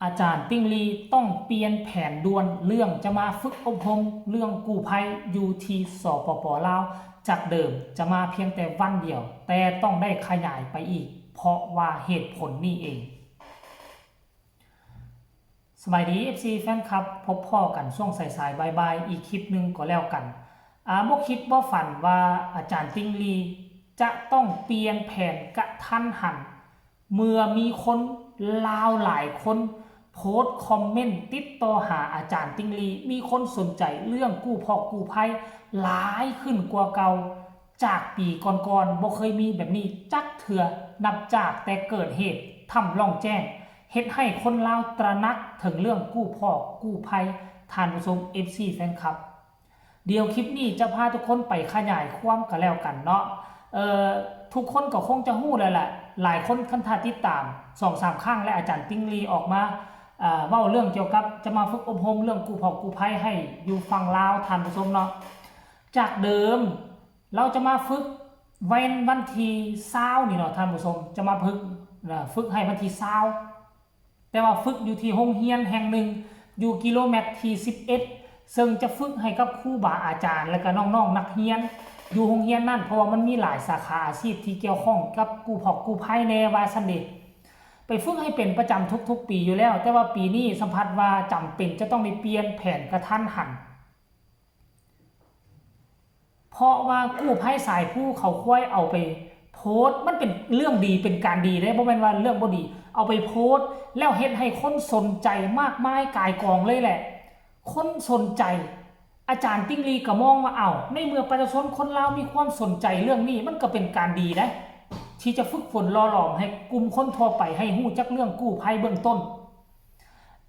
ອາຈານຕິ່ງລີຕ້ອງປ່ຽນແຜນດ່ວນເລື່ອງຈະມາຝຶກອົບຮົມເລື່ອງກູ້ໄພຢູ່ທີ່ ສປປ ລາວ, ຈາກເດີມຈະມາພຽງແຕ່ວັນດຽວ, ແຕ່ຕ້ອງໄດ້ຂະຫຍາຍໄປອີກ ເພາະວ່າເຫດຜົນນີ້ເອງ. ສະບາຍດີ ເອັຟຊີ ແຟນຄລັບ, ພົບພໍ້ກັນຊ່ວງສາຍໆ ບ່າຍໆ ອີກຄລິບໜຶ່ງກໍແລ້ວກັນ. ອາ, ບໍ່ຄິດບໍ່ຝັນວ່າອາຈານຕິ່ງລີຈະຕ້ອງປ່ຽນແຜນກະທັນຫັນ ເມື່ອມີຄົນລາວຫຼາຍຄົນໂພສຄອມເມັນຕິດຕໍ່ຫາອາຈານຕິ່ງລີ, ມີຄົນສົນໃຈເລື່ອງກູ້ພອກກູ້ໄພຫຼາຍຂຶ້ນກວ່າເກົ່າ. ຈາກປີກ່ອນໆ ບໍ່ເຄີຍມີແບບນີ້ຈັກເທື່ອ, ນັບຈາກແຕ່ເກີດເຫດຖ້ຳລ່ອງແຈ້ງ ເຮັດໃຫ້ຄົນລາວຕະໜັກເຖິງເລື່ອງກູ້ພອກກູ້ໄພ. ທ່ານຜູ້ຊົມ ເອັຟຊີ ແຟນຄລັບ, ດຽວຄລິບນີ້ຈະພາທຸກຄົນໄປຂະຫຍາຍຄວາມກັນແລ້ວກັນເນາະ. ເອີ ທຸກຄົນກໍຄົງຈະຮູ້ແລ້ວແຫຼະ, ຫຼາຍຄົນຄັນຖ້າຕິດຕາມສອງສາມຄັ້ງແລ້ວ ອາຈານຕິ່ງລີອອກມາ ເອີ ເວົ້າເລື່ອງກ່ຽວກັບຈະມາຝຶກອົບຮົມເລື່ອງກູ້ພອກກູ້ໄພໃຫ້ຢູ່ຝັ່ງລາວ, ທ່ານຜູ້ຊົມເນາະ. ຈາກເດີມລາວຈະມາຝຶກວັນ ວັນທີຊາວນີ້ເນາະ ທ່ານຜູ້ຊົມ, ຈະມາຝຶກ ເອີ ຝຶກໃຫ້ວັນທີຊາວ ແຕ່ວ່າຝຶກຢູ່ທີ່ໂຮງຮຽນແຫ່ງໜຶ່ງ ຢູ່ກິໂລແມັດທີສິບເອັດ ເຊິ່ງຈະຝຶກໃຫ້ກັບຄູບາອາຈານ ແລະກະນ້ອງໆນັກຮຽນຢູ່ໂຮງຮຽນນັ້ນ, ເພາະວ່າມັນມີຫຼາຍສາຂາອາຊີບທີ່ກ່ຽວຂ້ອງກັບກູ້ພອກກູ້ໄພແດ່ວ່າຊັ້ນເດ. ໄປຝຶກໃຫ້ເປັນປະຈຳທຸກໆປີຢູ່ແລ້ວ, ແຕ່ວ່າປີນີ້ສຳຜັດວ່າຈຳເປັນຈະຕ້ອງໄດ້ປ່ຽນແຜນກະທັນຫັນ. ເພາະວ່າກູ້ໄພສາຍພູເຂົາຄວາຍເອົາໄປໂພສ, ມັນເປັນເລື່ອງດີ ເປັນການດີເດ້, ບໍ່ແມ່ນວ່າເລື່ອງບໍ່ດີ, ເອົາໄປໂພສແລ້ວເຮັດໃຫ້ຄົນສົນໃຈມາກມາຍກາຍກອງເລີຍແຫຼະ. ຄົນສົນໃຈ, ອາຈານຕິ່ງລີກໍມອງວ່າ ເອົ້າ ໃນເມື່ອປະຊາຊົນຄົນລາວມີຄວາມສົນໃຈເລື່ອງນີ້ ມັນກໍເປັນການດີເດ້ ທີ່ຈະຝຶກຝົນຫຼໍ່ຫຼອມໃຫ້ກຸ່ມຄົນທົ່ວໄປໃຫ້ຮູ້ຈັກເລື່ອງກູ້ໄພເບື້ອງຕົ້ນ.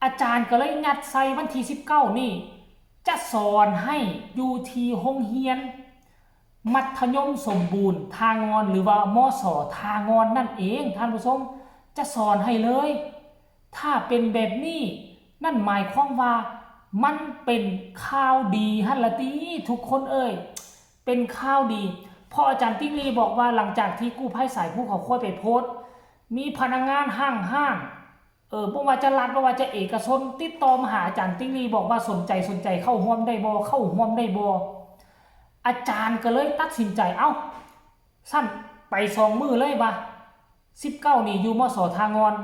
ອາຈານກໍເລີຍຍັດໃສ່ວັນທີສິບເກົ້ານີ້ ຈະສອນໃຫ້ຢູ່ທີ່ໂຮງຮຽນມັດທະຍົມສົມບູນທ່າງ່ອນ ຫຼືວ່າ ມສ ທ່າງ່ອນນັ້ນເອງ ທ່ານຜູ້ຊົມ, ຈະສອນໃຫ້ເລີຍ. ຖ້າເປັນແບບນີ້ ນັ້ນໝາຍຄວາມວ່າມັນເປັນຂ່າວດີຫັ້ນລະຕິ ທຸກຄົນເອີຍ, ເປັນຂ່າວດີ. ເພາະອາຈານຕິ່ງລີບອກວ່າ ຫຼັງຈາກທີ່ກູ້ໄພສາຍພູເຂົາຄວາຍໄປໂພສ, ມີພະນັກງານຫ້າງ ເອີ ບໍ່ວ່າຈະລັດ ບໍ່ວ່າຈະເອກະຊົນ ຕິດຕໍ່ມາຫາອາຈານຕິ່ງລີ ບອກວ່າສົນໃຈ ສົນໃຈເຂົ້າຮ່ວມໄດ້ບໍ່ ເຂົ້າຮ່ວມໄດ້ບໍ່? ອາຈານກໍເລີຍຕັດສິນໃຈ ເອົ້າ ຊັ້ນໄປສອງມື້ເລີຍວ່າ ສິບເກົ້ານີ້ຢູ່ ມສ ທ່າງ່ອນ,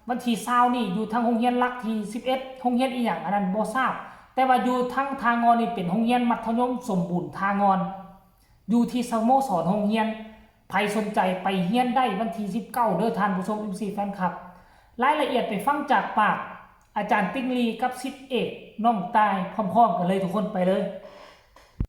ວັນທີຊາວນີ້ຢູ່ທາງໂຮງຮຽນຫຼັກທີສິບເອັດ ໂຮງຮຽນອີ່ຫຍັງອັນນັ້ນບໍ່ຊາບ, ແຕ່ວ່າຢູ່ທາງທ່າງ່ອນນີ້ເປັນໂຮງຮຽນມັດທະຍົມສົມບູນທ່າງ່ອນ ຢູ່ທີ່ສະໂມສອນໂຮງຮຽນ. ໃຜສົນໃຈໄປຮຽນໄດ້ວັນທີສິບເກົ້າເດີທ່ານຜູ້ຊົມ ເອັຟຊີ ແຟນຄລັບ. ລາຍລະອຽດໄປຟັງຈາກປາກອາຈານຕິ່ງລີກັບສິດເອກນ້ອງຕ່າຍ ພ້ອມໆກັນເລີຍ ທຸກຄົນໄປເລີຍ.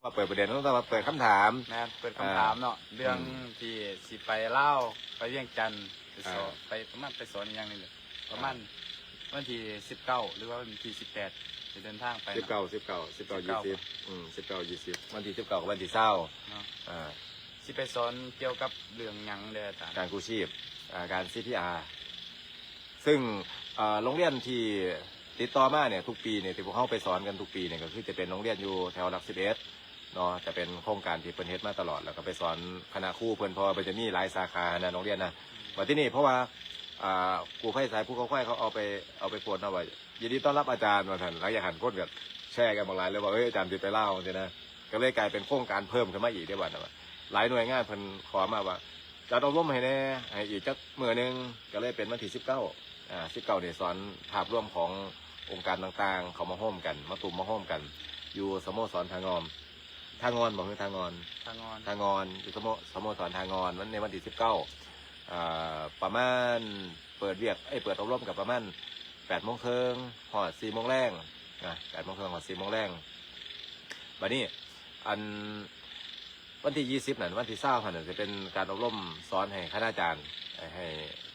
ມາເປີດປະເດັນ ຕ້ອງມາເປີດຄຳຖາມ. ແມ່ນ ເປີດຄຳຖາມເນາະ ອ່າ ເລື່ອງ ອືມ ທີ່ຊິໄປລາວ ໄປວຽງຈັນ ໄປສອນ ອ່າ ໄປປະມານ ໄປສອນອີ່ຫຍັງນີ້ແຫຼະ ປະມານ ອ່າ ວັນທີສິບເກົ້າ ຫຼືວ່າວັນທີສິບແປດ ຈະເດີນທາງໄປເນາະ ສິບເກົ້າ ສິບເກົ້າ ສິບເກົ້າ ຍີ່ສິບ ອືມ ສິບເກົ້າ ຍີ່ສິບ ວັນທີສິບເກົ້າກັບວັນທີຊາວເນາະ ອ່າ ຊິໄປສອນກ່ຽວກັບເລື່ອງຫຍັງເດີອາຈານ? ການກູ້ຊີບ ອ່າ ການ ຊີພີອາ ຊຶ່ງ ເອີ ໂຮງຮຽນທີ່ຕິດຕໍ່ມາເນຍ ທຸກປີເນຍ ທີ່ພວກເຮົາໄປສອນກັນທຸກປີເນຍ ກໍຄືຈະເປັນໂຮງຮຽນຢູ່ແຖວຫຼັກສິບເອັດເນາະ, ຈະເປັນໂຄງການທີ່ເພິ່ນເຮັດມາຕະຫຼອດ ແລ້ວກໍໄປສອນຄະນະຄູເພິ່ນ ເພາະວ່າເພິ່ນຈະມີຫຼາຍສາຂານະ ໂຮງຮຽນນະ. ບັດທີນີ້ ເພາະວ່າ ອ່າ ກູ້ໄພສາຍພູເຂົາຄວາຍເຂົາເອົາໄປ ເອົາໄປໂພສເນາະວ່າ ຍິນດີຕ້ອນຮັບອາຈານ ວ່າຊັ້ນ. ຫຼັງຈາກຫັ້ນຄົນກໍແຊກັນບັກຫຼາຍເລີຍວ່າ ເອີຍ ອາຈານຊິໄປລາວ ຈັ່ງຊີ້ນະ. ກໍເລີຍກາຍເປັນໂຄງການເພີ່ມຂຶ້ນມາອີກເດ້ ບັດນັ້ນ ຫຼາຍໜ່ວຍງານເພິ່ນຂໍມາວ່າ ຈັດອົບຮົມໃຫ້ແດ່ ໃຫ້ອີກຈັກມື້ໜຶ່ງ ກໍເລີຍເປັນວັນທີສິບເກົ້າ ອ່າ ສິບເກົ້ານີ້ສອນພາບລວມຂອງອົງການຕ່າງໆ ເຂົ້າມາໂຮມກັນ ມາຕຸ້ມມາໂຮມກັນ ຢູ່ສະໂມສອນທ່າງ່ອນ ທ່າງ່ອນບໍ່ ຫຼື ທ່າງ່ອນ? ທ່າງ່ອນ ທ່າງ່ອນ ຢູ່ສະໂມ ສະໂມສອນທ່າງ່ອນ ວັນ ໃນວັນທີສິບເກົ້າ ອ່າ ປະມານ ເປີດວຽກ ເອີຍ ເປີດອົບຮົມກໍປະມານແປດໂມງເຄິ່ງ ຮອດສີ່ໂມງແລງນະ ແປດໂມງເຄິ່ງ ຮອດສີ່ໂມງແລງ. ບັດນີ້ ອັນ ວັນທີຍີ່ສິບນັ້ນ ວັນທີຊາວຫັ້ນນະ ຈະເປັນການອົບຮົມສອນໃຫ້ຄະນາຈານ ໃຫ້ ໃຫ້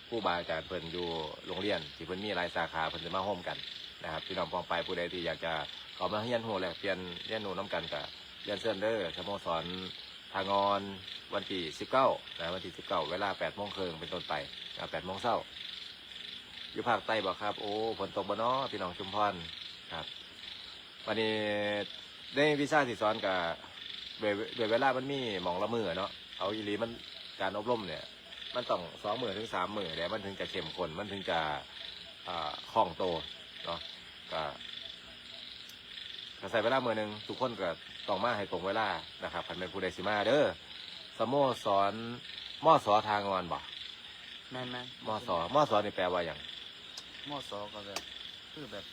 ຄູບາອາຈານເພິ່ນຢູ່ໂຮງຮຽນທີ່ເພິ່ນມີຫຼາຍສາຂາ ເພິ່ນຈະມາໂຮມກັນນະຄັບ. ພີ່ນ້ອງປ້ອງປາຍຜູ້ໃດທີ່ຢາກຈະເຂົ້າມາຮຽນຮູ້ແລກປ່ຽນ ຮຽນຮູ້ນຳກັນ ກໍຮຽນເຊີນເດີ ສະໂມສອນທ່າງ່ອນ ວັນທີສິບເກົ້ານະ ວັນທີສິບເກົ້າ ເວລາແປດໂມງເຄິ່ງເປັນຕົ້ນໄປນະ ແປດໂມງເຊົ້າ. ຢູ່ພາກໃຕ້ບໍ່ຄັບ? ໂອ້ ຝົນຕົກບໍ່ນໍພີ່ນ້ອງຊຸມພອນ? ຄັບ ບັດນີ້ໃນວິຊາທີ່ສອນກະ ດ້ວຍ ດ້ວຍເວລາມັນມີໝ່ອງລະມື້ເນາະ ເອົາອີ່ຫຼີມັນ ການອົບຮົມເນຍ ມັນຕ້ອງສອງມື້ເຖິງສາມມື້ແຫຼະ ມັນເຖິງຈະເຂັ້ມຂຸ້ນ ມັນເຖິງຈະ ອ່າ ຄ່ອງໂຕເນາະ ກະ ກະໃຊ້ເວລາມື້ໜຶ່ງ ທຸກຄົນກະຕ້ອງມາໃຫ້ຕົງເວລານະຄັບ ຄັນແມ່ນຜູ້ໃດຊິມາເດີ. ສະໂມສອນ ມສ ທ່າງ່ອນບໍ? ແມ່ນໆ ມສ ມສ ນີ້ແປວ່າຫຍັງ? ມສ ກໍແບບ ຄືແບບ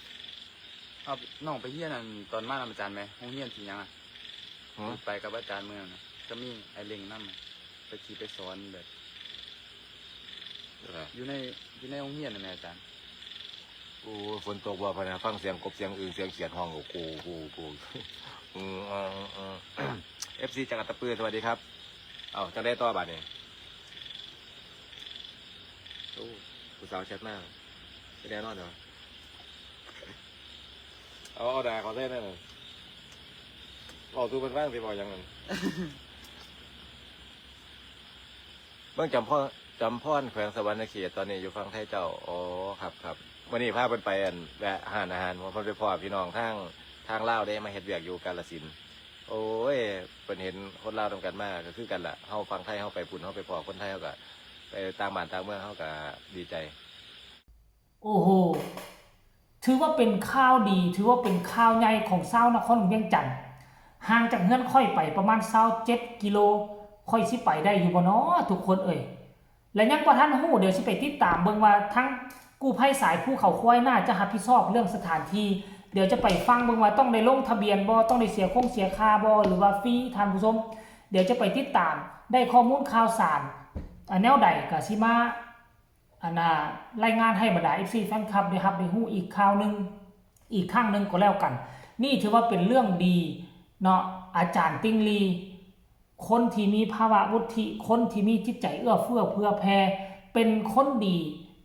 ເອົາ ນ້ອງໄປຮຽນ ອັນ ຕອນມານຳອາຈານແໝ ໂຮງຮຽນທີ່ຫຍັງອະ? ຫື? ທີ່ໄປກັບອາຈານມື້ນັ້ນນະ ກໍມີອ້າຍເລັ່ງນຳ ໄປຂີ່ໄປສອນແບບ ເອີ ຢູ່ໃນ ຢູ່ໃນໂຮງຮຽນນັ້ນແຫຼະອາຈານ. ໂອ້ຍ ຝົນຕົກບໍ່ພະນະ ຟັງສຽງກົບ ສຽງອຶ່ງ ສຽງຂຽດຮ້ອງ ໂອ້ໂຫ ໂອ້ໂຫ ໂອ້ໂຫ ອືມ ເອີ ເອີ ເອັຟຊີ ຈາກອັດຕະປື ສະຫວັດດີຄັບ. ເອົ້າ ຈັ່ງໃດຕໍ່ບາດນີ້? ໂອ້ ຜູ້ສາວແຊັດມາ ແນ່ນອນເນາະ. ເອົາ ເອົາໜ້າເຂົ້າໃສ່ນັ້ນ ເວົ້າສູ່ເພິ່ນຟັງຊິເວົ້າຫຍັງນັ້ນ. ເມືອງຈຳພອນ ຈຳພອນ ແຂວງສະຫວັນນະເຂດ ຕອນນີ້ຢູ່ຝັ່ງໄທເຈົ້າ. ອໍ ຄັບໆ ມື້ນີ້ພາເພິ່ນໄປ ອັນ ແວະຮ້ານອາຫານ ເພິ່ນໄປພໍ້ພີ່ນ້ອງທາງ ທາງລາວເດ້ ມາເຮັດວຽກຢູ່ກາລະສິນ. ໂອ້ຍ ເພິ່ນເຫັນຄົນລາວນຳກັນມາກໍຄືກັນລະ ເຮົາຝັ່ງໄທ ເຮົາໄປພຸ້ນ ເຮົາໄປພໍ້ຄົນໄທ ເຮົາກໍໄປຕ່າງບ້ານຕ່າງເມືອງ ເຮົາກໍດີໃຈ. ໂອ້ໂຫ ຖືວ່າເປັນຂ່າວດີ ຖືວ່າເປັນຂ່າວໃຫຍ່ຂອງຊາວນະຄອນຫຼວງວຽງຈັນ. ຫ່າງຈາກເຮືອນຂ້ອຍໄປປະມານຊາວເຈັດກິໂລ ຂ້ອຍຊິໄປໄດ້ຢູ່ບໍ່ນໍທຸກຄົນເອີຍ? ແລະ ຍັງບໍ່ທັນຮູ້ ດຽວຊິໄປຕິດຕາມເບິ່ງວ່າທາງກູ້ໄພສາຍພູເຂົາຄວາຍໜ້າຈະຮັບຜິດຊອບເລື່ອງສະຖານທີ່. ດຽວຈະໄປຟັງເບິ່ງວ່າຕ້ອງໄດ້ລົງທະບຽນບໍ່ ຕ້ອງໄດ້ເສຍຄົງເສຍຄ່າບໍ່ ຫຼືວ່າຟຣີ ທ່ານຜູ້ຊົມ. ດຽວຈະໄປຕິດຕາມ ໄດ້ຂໍ້ມູນຂ່າວສານ ອາ ແນວໃດກໍຊິມາ ອັນນ່າ ລາຍງານໃຫ້ບັນດາເອັຟຊີແຟນຄລັບໄດ້ຮັບໄດ້ຮູ້ອີກຂ່າວໜຶ່ງ ອີກຄັ້ງໜຶ່ງກໍແລ້ວກັນ. ນີ້ຖືວ່າເປັນເລື່ອງດີເນາະ ອາຈານຕິ່ງລີ ຄົນທີ່ມີພາວະວຸດທິ ຄົນທີ່ມີຈິດໃຈເອື້ອເຟື້ອເຜື່ອແຜ່ ເປັນຄົນດີ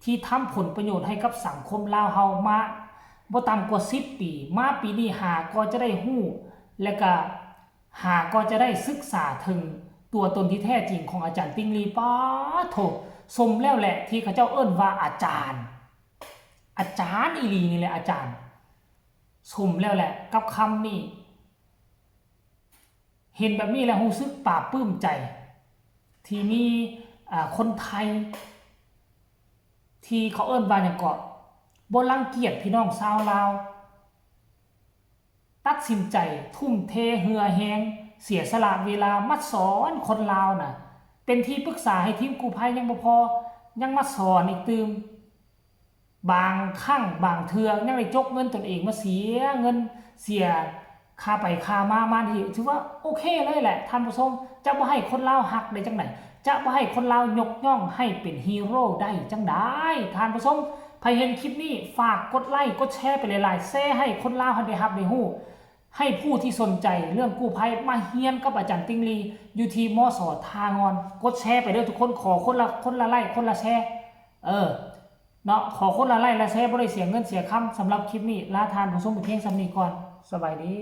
ທີ່ທຳຜົນປະໂຫຍດໃຫ້ກັບສັງຄົມລາວເຮົາມາບໍ່ຕ່ຳກວ່າສິບປີ ມາປີນີ້ຫາກໍຈະໄດ້ຮູ້ ແລະກະ ຫາກໍຈະໄດ້ສຶກສາເຖິງຕົວຕົນທີ່ແທ້ຈິງຂອງອາຈານຕິ່ງລີ. ປາໂທ້ ສົມແລ້ວແຫຼະທີ່ເຂົາເຈົ້າເອີ້ນວ່າອາຈານ ອາຈານອີ່ຫຼີນີ້ແຫຼະອາຈານ. ສົມແລ້ວແຫຼະກັບຄຳນີ້. ເຫັນແບບນີ້ແລ້ວຮູ້ສຶກປາບປຶ້ມໃຈ ທີ່ມີ ອາ ຄົນໄທ ທີ່ເຂົາເອີ້ນວ່າຫຍັງເກາະ ບໍ່ລັງກຽດພີ່ນ້ອງຊາວລາວ. ຕັດສິນໃຈທຸ່ມເທເຫື່ອແຮງ ເສຍສະຫຼະເວລາມາສອນຄົນລາວນະ ເປັນທີ່ປຶກສາໃຫ້ທີມກູ້ໄພຍັງບໍ່ພໍ ຍັງມາສອນອີກຕື່ມ. ບາງຄັ້ງບາງເທື່ອຍັງໄດ້ຈົກເງິນຕົນເອງມາເສຍເງິນ ເສຍຄ່າໄປຄ່າມາ ມານີ້ຖືວ່າໂອເຄເລີຍແຫຼະທ່ານຜູ້ຊົມ. ຈະບໍ່ໃຫ້ຄົນລາວຮັກໄດ້ຈັ່ງໃດ? ຈະບໍ່ໃຫ້ຄົນລາວຍົກຍ້ອງໃຫ້ເປັນຮີໂຣໄດ້ຈັ່ງໃດທ່ານຜູ້ຊົມ? ໃຜເຫັນຄລິບນີ້ ຝາກກົດໄລກົດແຊໄປຫຼາຍໆ ແຊໃຫ້ຄົນລາວຫັ້ນໄດ້ຮັບໄດ້ຮູ້ ໃຫ້ຜູ້ທີ່ສົນໃຈເລື່ອງກູ້ໄພມາຮຽນກັບອາຈານຕິ່ງລີ ຢູ່ທີ່ ມສ ທ່າງ່ອນ. ກົດແຊໄປເດີທຸກຄົນ ຂໍຄົນລະ ຄົນລະໄລ ຄົນລະແຊ ເອີ ເນາະ ຂໍຄົນລະໄລລະແຊ ບໍ່ໄດ້ເສຍເງິນເສຍຄຳ. ສຳລັບຄລິບນີ້ ລາທ່ານຜູ້ຊົມໄປພຽງສ່ຳນີ້ກ່ອນ. ສະບາຍດີ.